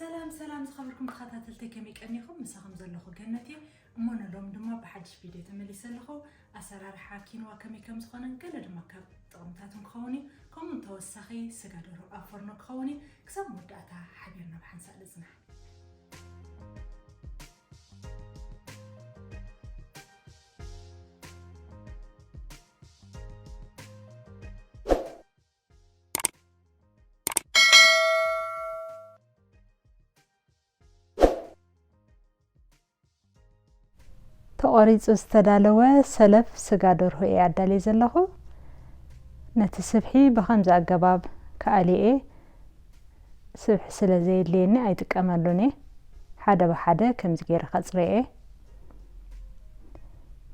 ሰላም ሰላም ዝኸበርኩም ተኸታተልተይ፣ ከመይ ቀኒኹም? ምሳኹም ዘለኹ ገነት እየ። እሞ ንሎም ድማ ብሓድሽ ቪድዮ ተመሊሰ ኣለኹ። ኣሰራርሓ ኪንዋ ከመይ ከም ዝኾነን ገለ ድማ ካብ ጥቕምታትን ክኸውን እዩ። ከምኡ ተወሳኺ ስጋ ደርሆ ኣብ ፎርኖ ክኸውን እዩ። ክሳብ መወዳእታ ሓቢርና ብሓንሳእ ንጽናሕ። ተቖሪጹ ዝተዳለወ ሰለፍ ስጋ ደርሆ እየ ኣዳልየ ዘለኹ። ነቲ ስብሒ ብኸምዚ ኣገባብ ክኣልየ፣ ስብሒ ስለ ዘየድልየኒ ኣይጥቀመሉን እየ። ሓደ ብሓደ ከምዚ ገይረ ከጽርየ እየ።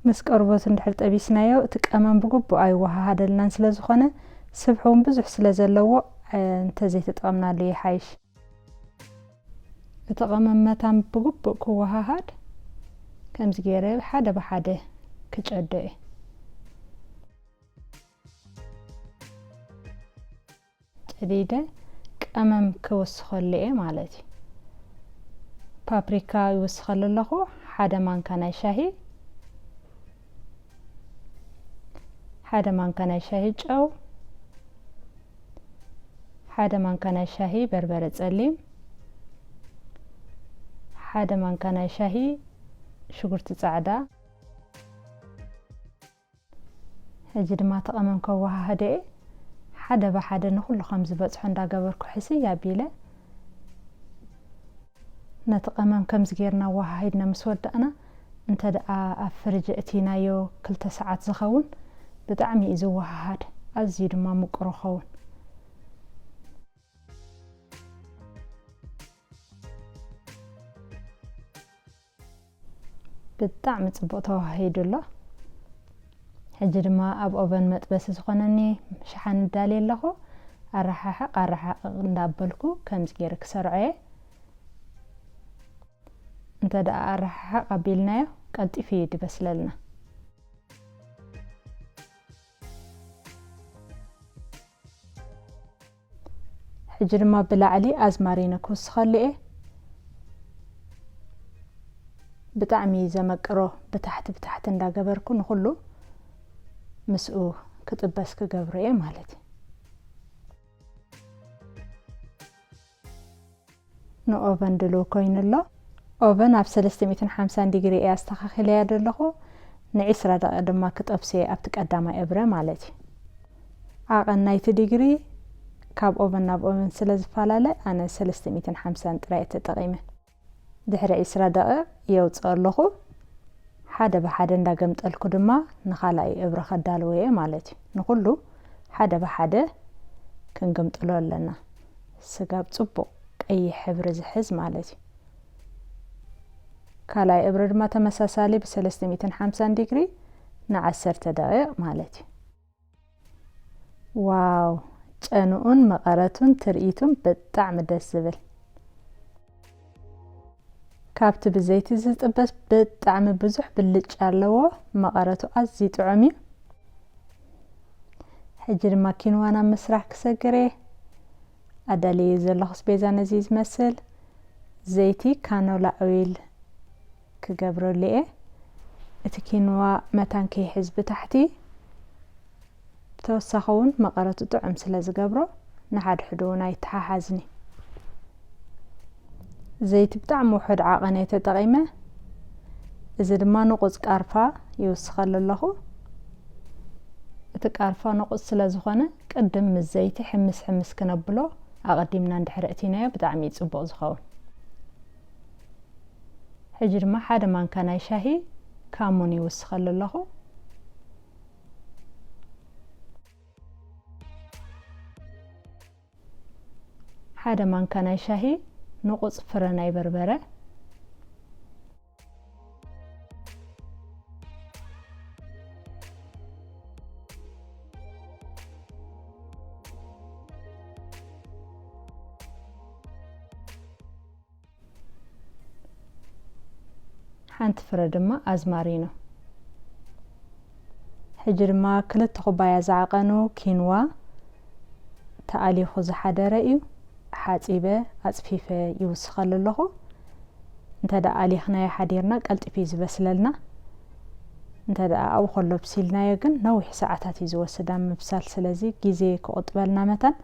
ምስ ቆርበቱ እንድሕር ጠቢስናዮ፣ እቲ ቀመም ብግቡእ ኣይወሃሃደልናን ስለ ዝኾነ፣ ስብሒ እውን ብዙሕ ስለ ዘለዎ፣ እ፣ እንተዘይተጠቐምናሉ ይሓይሽ። እቲ ቀመም መታን ብግቡእ ክወሃሃድ፣ ከምዚ ገይረ ሓደ ብሓደ ክጨዶ እየ። ጨዲደ ቀመም ክውስኸሉ እየ ማለት እዩ። ፓፕሪካ ይውስኸሉ ኣለኹ፣ ሓደ ማንካ ናይ ሻሂ፣ ሓደ ማንካ ናይ ሻሂ ጨው፣ ሓደ ማንካ ናይ ሻሂ በርበረ ጸሊም፣ ሓደ ማንካ ናይ ሻሂ ሽጉርቲ ጻዕዳ። ሕጂ ድማ እቲ ቀመም ከወሃህደ እየ። ሓደ ብሓደ ንኹሉ ከም ዝበጽሖ እንዳገበርኩ ሕስይ ኣቢለ፣ ነቲ ቀመም ከምዚ ጌርና ኣወሃሂድና ምስ ወዳእና፣ እንተ ደኣ ኣብ ፍርጅ እቲናዮ ክልተ ሰዓት ዝኸውን፣ ብጣዕሚ እዩ ዝወሃሃድ፣ ኣዝዩ ድማ ምቁር ይኸውን። ብጣዕሚ ጽቡቕ ተወሃሂዱ ኣሎ። ሕጂ ድማ ኣብ ኦቨን መጥበሲ ዝኾነኒ ሸሓኒ እዳልየ ኣለኹ። ኣረሓሕቕ ኣረሓሕቕ እንዳበልኩ ከምዚ ገይረ ክሰርዖ እየ። እንተ ደኣ ኣረሓሕቕ ኣቢልናዮ፣ ቀልጢፉ እዩ ድበስለልና። ሕጂ ድማ ብላዕሊ ኣዝማሪኖ ክውስኸሉ እየ። ብጣዕሚ ዘመቅሮ ብታሕቲ ብታሕቲ እንዳገበርኩ ንኹሉ ምስኡ ክጥበስ ክገብሮ እየ ማለት እዩ። ንኦቨን ድልው ኮይኑ ኣሎ። ኦቨን ኣብ ሰለስተ ሚእትን ሓምሳን ዲግሪ እየ ኣስተኻኺለያ ዘለኹ። ንዒስራ ደቂቕ ድማ ክጠብሶ እየ ኣብቲ ቀዳማይ እብረ ማለት እዩ። ዓቐን ናይቲ ዲግሪ ካብ ኦቨን ናብ ኦቨን ስለ ዝፈላለ ኣነ ሰለስተ ሚእትን ሓምሳን ጥራይ እየ ተጠቒመ። ድሕሪ ዒስራ ደቂቕ የውፅኦ ኣለኹ። ሓደ ብሓደ እንዳገምጠልኩ ድማ ንኻልኣይ እብረ ከዳልዎ እየ ማለት እዩ። ንኹሉ ሓደ ብሓደ ክንግምጥሎ ኣለና። ስጋ ብፅቡቕ ቀይሕ ሕብሪ ዝሕዝ ማለት እዩ። ካልኣይ እብረ ድማ ተመሳሳሊ ብሰለስተ ሚእትን ሓምሳን ዲግሪ ንዓሰርተ ደቂቕ ማለት እዩ። ዋው፣ ጨንኡን መቐረቱን ትርኢቱን ብጣዕሚ ደስ ዝብል። ካብቲ ብዘይቲ ዝጥበስ ብጣዕሚ ብዙሕ ብልጫ ኣለዎ። መቐረቱ ኣዝዩ ጥዑም እዩ። ሕጂ ድማ ኪንዋ ናብ ምስራሕ ክሰግር እየ። ኣዳልየ ዘለኹ ኣስቤዛ ነዚ ዝመስል። ዘይቲ ካኖላ ኦይል ክገብረሉ እየ። እቲ ኪንዋ መታን ከይሕዝ ብታሕቲ፣ ብተወሳኺ እውን መቐረቱ ጥዑም ስለ ዝገብሮ ንሓድሕዱ እውን ኣይተሓሓዝን እዩ። ዘይቲ ብጣዕሚ ውሑድ ዓቐን እየ ተጠቒመ። እዚ ድማ ንቑፅ ቃርፋ ይውስኸሉ ኣለኹ። እቲ ቃርፋ ንቑፅ ስለ ዝኾነ ቅድም ምስ ዘይቲ ሕምስ ሕምስ ክነብሎ ኣቐዲምና እንድሕር እቲናዮ ብጣዕሚ እዩ ፅቡቕ ዝኸውን። ሕጂ ድማ ሓደ ማንካ ናይ ሻሂ ካሙን ይውስኸሉ ኣለኹ። ሓደ ማንካ ናይ ሻሂ ንቑፅ ፍረ ናይ በርበረ፣ ሓንቲ ፍረ ድማ ኣዝማሪኖ። ሕጂ ድማ ክልተ ኩባያ ዝዓቐኑ ኪንዋ ተኣሊኹ ዝሓደረ እዩ። ዓጺበ ኣጽፊፈ ይውስኸሉ ኣለኹ። እንተ ደኣ ኣሊኽናዮ ሓዲርና ቀልጢፉ እዩ ዝበስለልና። እንተ ደኣ ኣብኡ ከሎ ኣብሲልናዮ ግን ነዊሕ ሰዓታት እዩ ዝወስድ ኣብ ምብሳል። ስለዚ ግዜ ክቑጥበልና መታን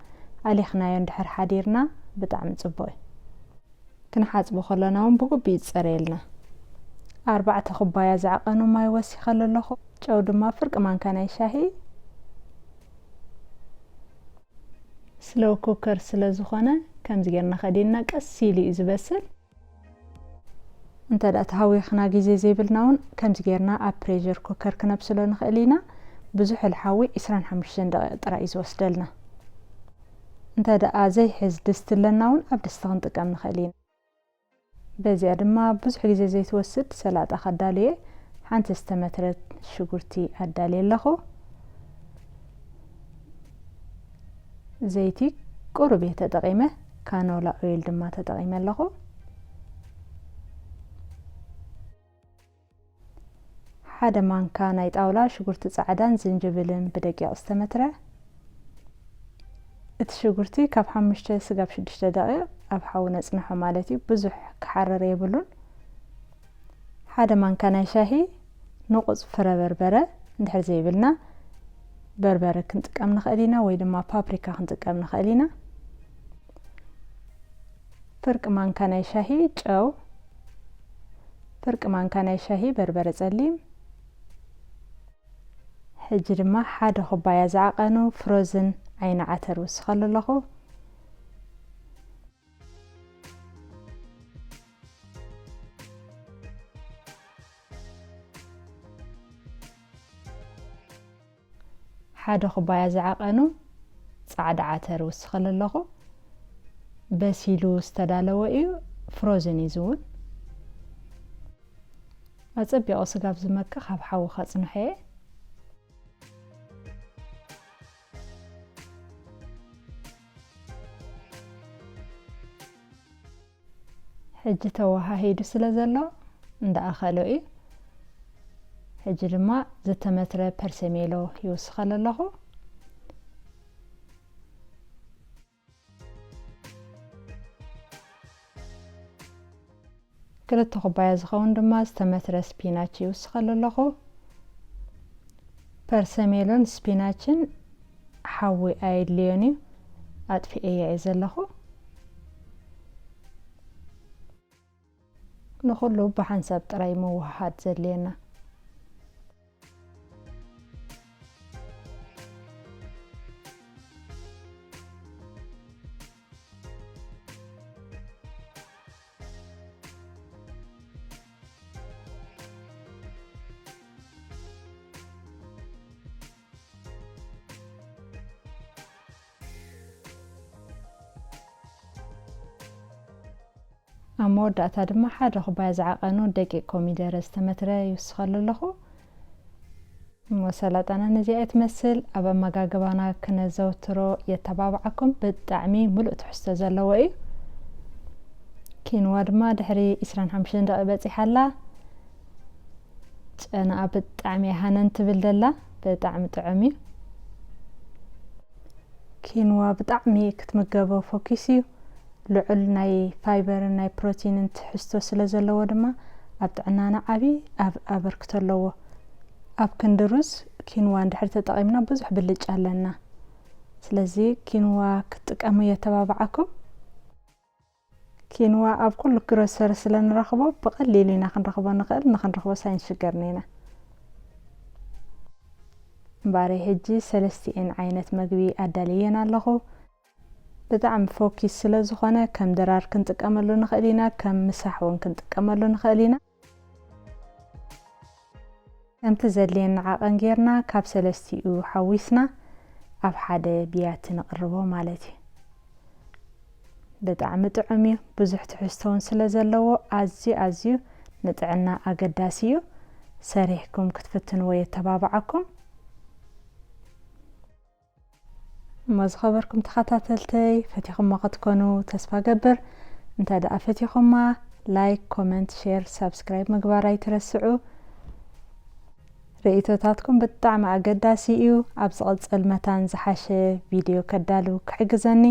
ኣሊኽናዮ እንድሕር ሓዲርና ብጣዕሚ ጽቡቕ እዩ። ክንሓጽቦ ከለና እውን ብግቡእ ይጸረየልና። ኣርባዕተ ኩባያ ዝዓቐኑ ማይ ወሲኸሉ ኣለኹ። ጨው ድማ ፍርቂ ማንካ ናይ ሻሂ። ስሎው ኩከር ስለ ዝኾነ ከምዚ ጌርና ከዲንና ቀስ ኢሉ እዩ ዝበስል። እንተ ደኣ ተሃዊኽና ግዜ ዘይብልና እውን ከምዚ ጌርና ኣብ ፕሬሸር ኩከር ክነብስሎ ንኽእል ኢና። ብዙሕ ኢሉ ሓዊ ዕስራን ሓሙሽተን ደቂቕ ጥራይ እዩ ዝወስደልና። እንተ ደኣ ዘይሕዝ ድስቲ ኣለና እውን ኣብ ድስቲ ክንጥቀም ንኽእል ኢና። በዚኣ ድማ ብዙሕ ግዜ ዘይትወስድ ሰላጣ ከዳሉ እየ። ሓንቲ ዝተመትረት ሽጉርቲ ኣዳልየ ኣለኹ። ዘይቲ ቁሩብ እየ ተጠቒመ፣ ካኖላ ኦይል ድማ ተጠቒመ ኣለኹ። ሓደ ማንካ ናይ ጣውላ ሽጉርቲ ጻዕዳን ዝንጅብልን ብደቂቕ ዝተመትረ። እቲ ሽጉርቲ ካብ ሓሙሽተ ስጋብ ሽዱሽተ ደቂቕ ኣብ ሓዊ ነጽንሖ ማለት እዩ። ብዙሕ ክሓርር የብሉን። ሓደ ማንካ ናይ ሻሂ ንቑጽ ፍረ በርበረ፣ እንድሕር ዘይብልና በርበረ ክንጥቀም ንኽእል ኢና፣ ወይ ድማ ፓፕሪካ ክንጥቀም ንኽእል ኢና። ፍርቂ ማንካ ናይ ሻሂ ጨው፣ ፍርቂ ማንካ ናይ ሻሂ በርበረ ጸሊም። ሕጂ ድማ ሓደ ኩባያ ዝዓቐኑ ፍሮዝን ዓይኒ ዓተር ውስኸሉ ኣለኹ። ሓደ ኩባያ ዝዓቐኑ ጻዕዳ ዓተር ውስኸሉ ኣለኹ። በሲሉ ዝተዳለወ እዩ፣ ፍሮዝን እዩ ዝውን። ኣጸቢቑ ስጋብ ዝመክኽ ኣብ ሓዊ ከጽንሖ እየ። ሕጂ ተወሃሂዱ ስለ ዘሎ እንዳኣኸሎ እዩ። ሕጂ ድማ ዝተመትረ ፐርሰሜሎ ይውስኸሉ ኣለኹ። ክልተ ኩባያ ዝኸውን ድማ ዝተመትረ ስፒናች ይውስኸሉ ኣለኹ። ፐርሰሜሎን ስፒናችን ሓዊ ኣየድልዮን እዩ፣ ኣጥፊኤዮ እየ ዘለኹ። ንኹሉ ብሓንሳብ ጥራይ ምውህሃድ ዘድልየና። ኣብ መወዳእታ ድማ ሓደ ኩባያ ዝዓቐኑ ደቂቕ ኮሚደረ ዝተመትረ ይውስኸሉ ኣለኹ። እሞ ሰላጣና ነዚኣ እያ ትመስል። ኣብ ኣመጋግባና ክነዘውትሮ የተባብዓኩም። ብጣዕሚ ምሉእ ትሕዝቶ ዘለዎ እዩ። ኪንዋ ድማ ድሕሪ ዕስራን ሓሙሽተን ደቂቕ በጺሓ ኣላ። ጨናኣ ብጣዕሚ እያ ሃነን ትብል ዘላ። ብጣዕሚ ጥዑም እዩ። ኪንዋ ብጣዕሚ ክትምገቦ ፎኪስ እዩ። ልዑል ናይ ፋይበርን ናይ ፕሮቲንን ትሕዝቶ ስለ ዘለዎ ድማ ኣብ ጥዕናና ዓቢ ኣብ-፣ ኣበርክቶ ኣለዎ። ኣብ ክንዲ ሩዝ ኪንዋ እንድሕር ተጠቒምና ብዙሕ ብልጫ ኣለና። ስለዚ ኪንዋ ክትጥቀሙ የተባብዓኩም። ኪንዋ ኣብ ኩሉ ግሮሰሪ ስለ ንረኽቦ ብቐሊሉ ኢና ክንረኽቦ ንኽእል፣ ንኽንረኽቦ ኣይንሽገርን ኢና። እምበኣር ሕጂ ሰለስቲኤን ዓይነት መግቢ ኣዳልየን ኣለኹ። ብጣዕሚ ፎኪስ ስለ ዝኾነ ከም ድራር ክንጥቀመሉ ንኽእል ኢና፣ ከም ምሳሕ እውን ክንጥቀመሉ ንኽእል ኢና። ከምቲ ዘድልየና ዓቐን ጌርና ካብ ሰለስቲኡ ሓዊስና ኣብ ሓደ ብያቲ ንቕርቦ ማለት እዩ። ብጣዕሚ ጥዑም እዩ። ብዙሕ ትሕዝቶ እውን ስለ ዘለዎ ኣዝዩ ኣዝዩ ንጥዕና ኣገዳሲ እዩ። ሰሪሕኩም ክትፍትንዎ የተባብዓኩም። እሞ ዝኸበርኩም ተኸታተልተይ ፈቲኹሞ ክትኮኑ ተስፋ ገብር። እንተ ደኣ ፈቲኹማ ላይክ፣ ኮመንት፣ ሼር፣ ሳብስክራይብ ምግባር ኣይትረስዑ። ርእይቶታትኩም ብጣዕሚ ኣገዳሲ እዩ። ኣብ ዝቕጽል መታን ዝሓሸ ቪድዮ ከዳሉ ክሕግዘኒ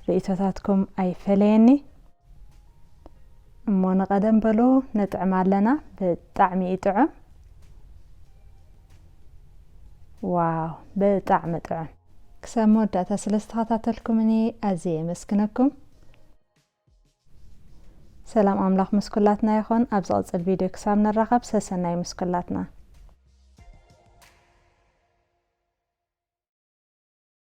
ርእቶታትኩም ኣይፈለየኒ። እሞ ንቐደም በሉ፣ ንጥዕም ኣለና። ብጣዕሚ እዩ ጥዑም። ዋው፣ ብጣዕሚ ጥዑም። ክሳብ መወዳእታ ስለ ዝተኸታተልኩምኒ ኣዝየ የመስግነኩም። ሰላም ኣምላኽ ምስ ኩላትና ይኹን። ኣብ ዝቕጽል ቪድዮ ክሳብ ንራኸብ ሰሰናይ ምስ ኩላትና።